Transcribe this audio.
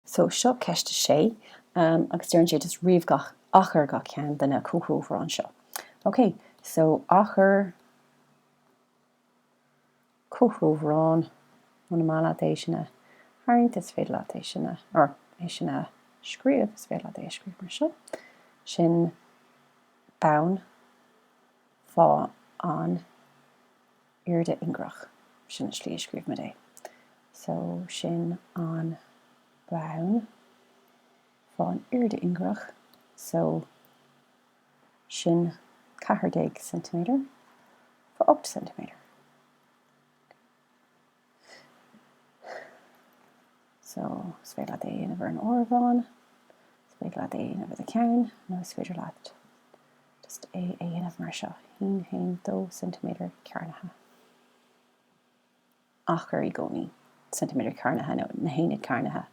So seo ceist a sé agus deireann sé just ríomh gach achar gach ceann de na comhthreomharáin seo. Ok, so achar comhthreomharán, muna maith leat é sin a tharraingt is féidir leat é sin a, or é sin a scríobh, is féidir leat é a scríobh mar seo. Sin bonn fá an airde ingearach. Sin an slí a scríobhaimid é. So, sin an bonn fá an airde ingearach. So, sin 14 ceintiméadar fá 8 ceintiméadar. So, is féidir leat é a dhéanamh ar an áireamhán, is féidir leat é a dhéanamh i do cheann, nó is féidir leat just é a dhéanamh mar seo, 1, 1, 2 ceintiméadar cearnaithe. Achar i gcónaí, ceintiméadar cearnaithe nó na haonaid cearnaithe.